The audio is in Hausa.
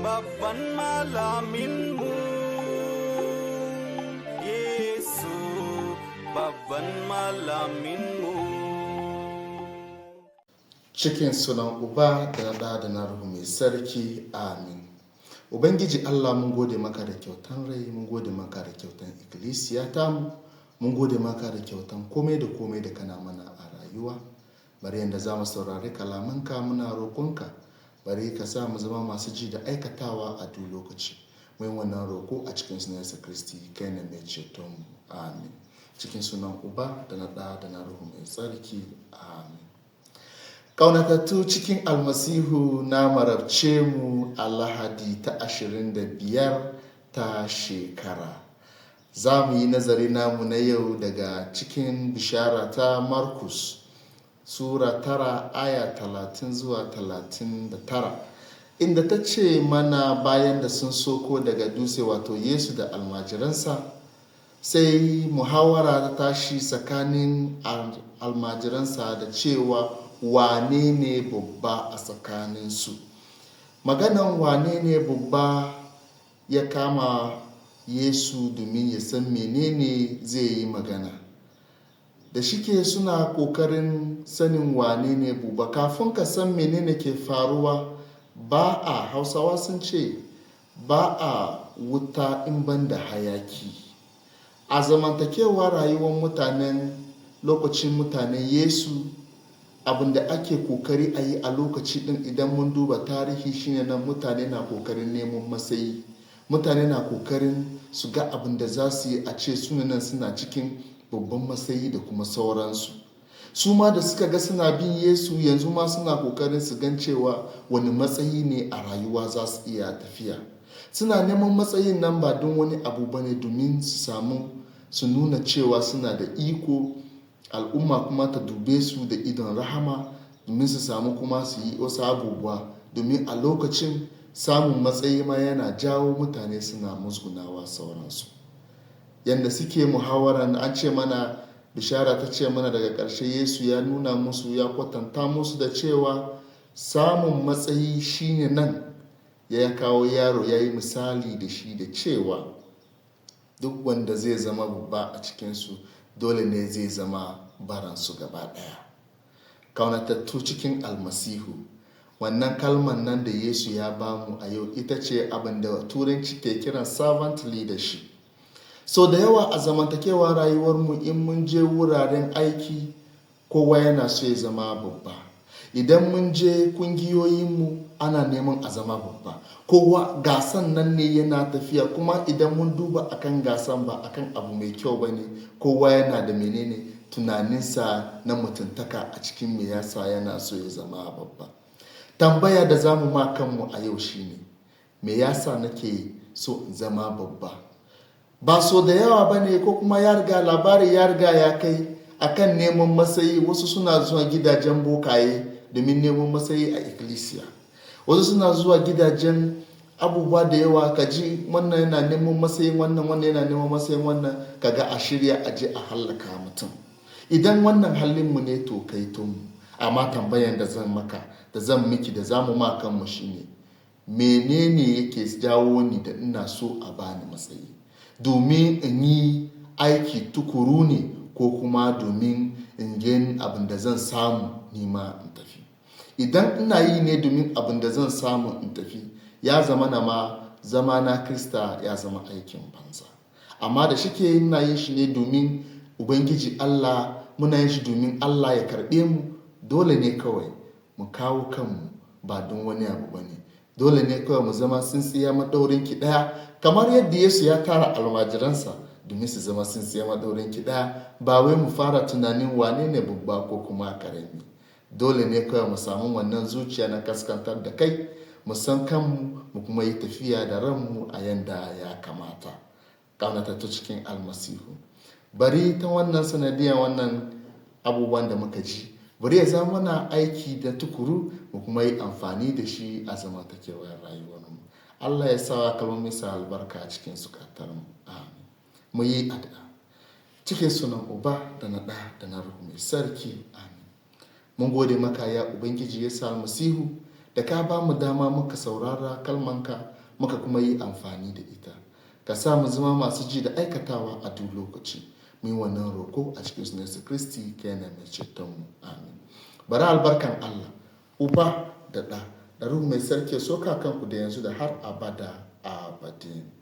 Babban malaminmu. Yesu babban malaminmu. Cikin sunan Uba da na Ɗa da na Ruhu Mai Sarki, amin. Ubangiji Allah, mun gode maka da kyautan rai, mun gode maka da kyautan ikkilisiya tamu, mun gode maka da kyautan komai da komai da kana mana a rayuwa. Bari yadda za mu saurari kalamanka, muna roƙonka, bari ka sa mu zama masu ji da aikatawa a duk lokaci. Mun wannan roko a cikin sunan Yesu Kristi, kai ne mai cetonmu. Amin. Cikin sunan Uba da na Ɗa da na Ruhu Mai Tsarki. Amin. Ƙaunatattu cikin Almasihu, na marabce mu a Lahadi ta 25 ta shekara. Za mu yi nazari namu na yau daga cikin bishara ta Markus, Sura 9, aya 30 zuwa 39, inda ta ce mana bayan da sun soko daga dutse, wato Yesu da almajiransa, sai muhawara ta tashi tsakanin almajiransa da cewa wane ne babba a tsakaninsu. Maganan wane ne babba ya kama Yesu domin ya san menene zai yi magana. Da shike suna kokarin sanin wane ne babba, kafin ka san menene ke faruwa, ba a Hausawa sun ce ba a wuta in ban da hayaki. A zamantakewa rayuwar mutanen lokacin mutanen Yesu, abin da ake kokari a yi a lokaci din, idan mun duba tarihi, shine nan mutane na kokarin neman matsayi. Mutane na kokarin su ga abin da za su yi a ce suna nan suna cikin babban matsayi da kuma sauransu. Su ma da suka ga suna bin Yesu, yanzu ma suna kokarin su gan cewa wani matsayi ne a rayuwa za su iya tafiya. Suna neman matsayin nan ba don wani abu ba ne, domin su samu su nuna cewa suna da iko, al'umma kuma ta dube su da idon rahama, domin su samu kuma su yi wasu abubuwa, domin a lokacin samun matsayi ma yana jawo mutane suna musgunawa sauransu. Yadda suke muhawara, an ce mana, bishara ta ce mana, daga ƙarshe Yesu ya nuna musu, ya kwatanta musu da cewa samun matsayi shine nan ya kawo yaro, ya yi misali da shi da cewa duk wanda zai zama babba a cikinsu dole ne zai zama baransu gaba ɗaya. Kaunatattu cikin Almasihu, wannan kalman nan da Yesu ya bamu a yau ita ce abin da Turanci ke kiran servant leadership. So da yawa a zamantakewa rayuwarmu, in mun je wuraren aiki, kowa yana so ya zama babba. Idan mun je kungiyoyinmu, ana neman a zama babba. Kowa gasan nan ne yana tafiya. Kuma idan mun duba akan gasan, ba akan abu mai kyau ba ne. Kowa yana da menene tunaninsa na mutuntaka a cikin me yasa yana so ya zama babba. Tambaya da za mu ma kanmu a yau shine, me yasa nake so in zama babba? Ba so da yawa ba ne, ko kuma ya riga labari ya riga ya kai akan neman matsayi, wasu suna zuwa gidajen bokaye domin neman matsayi a ikkilisiya. Wasu suna zuwa gidajen abubuwa da yawa. Ka ji wannan yana neman matsayin wannan, wannan yana neman matsayin wannan, kaga a shirya a je a hallaka mutum. Idan wannan halinmu ne, to kai mu. Amma tambayan da zan maka, da zan miki, da zamu ma kanmu shine, menene yake jawo ni da ina so a bani matsayi? Domin in yi aiki tukuru ne, ko kuma domin in gan abin da zan samu nima in tafi? Idan ina yi ne domin abin da zan samu in tafi, ya zama na ma zama na Krista ya zama aikin banza. Amma da shike ina yin shi ne domin Ubangiji Allah, muna yin shi domin Allah ya karɓe mu, dole ne kawai mu kawo kanmu ba don wani abu ba ne. Dole ne kawai mu zama tsintsiya maɗaurin ki ɗaya, kamar yadda Yesu ya tara almajiransa domin su zama tsintsiya maɗaurin ki ɗaya. Ba wai mu fara tunanin wane ne babba ko kuma karami. Dole ne kawai mu samu wannan zuciya na kaskantar da kai, mu san kanmu, mu kuma yi tafiya da ranmu a yanda ya kamata. Ƙaunatattu cikin Almasihu, bari ta wannan sanadiyan wannan abubuwan da muka ji, bari ya zama mana aiki da tukuru, mu kuma yi amfani da shi a zamantakewar rayuwarmu. Allah ya sa kalmomin sa albarka a cikin zukatarmu. Amin. Mu yi addu'a. Cikin sunan Uba da na Ɗa da na Ruhu Mai Sarki. Amin. Mun gode maka, ya Ubangiji Yesu Almasihu, Da ka ba mu dama muka saurara kalmanka muka kuma yi amfani da ita. Ka sa mu zama masu ji da aikatawa a duk lokaci. Mu yi wannan roko a cikin sunan Yesu Kristi kai ne mai cetonmu. Amin. Bari albarkan Allah, Uba da Ɗa, da Ruhu Mai Sarki ya soka kanku da yanzu da har abada abadin.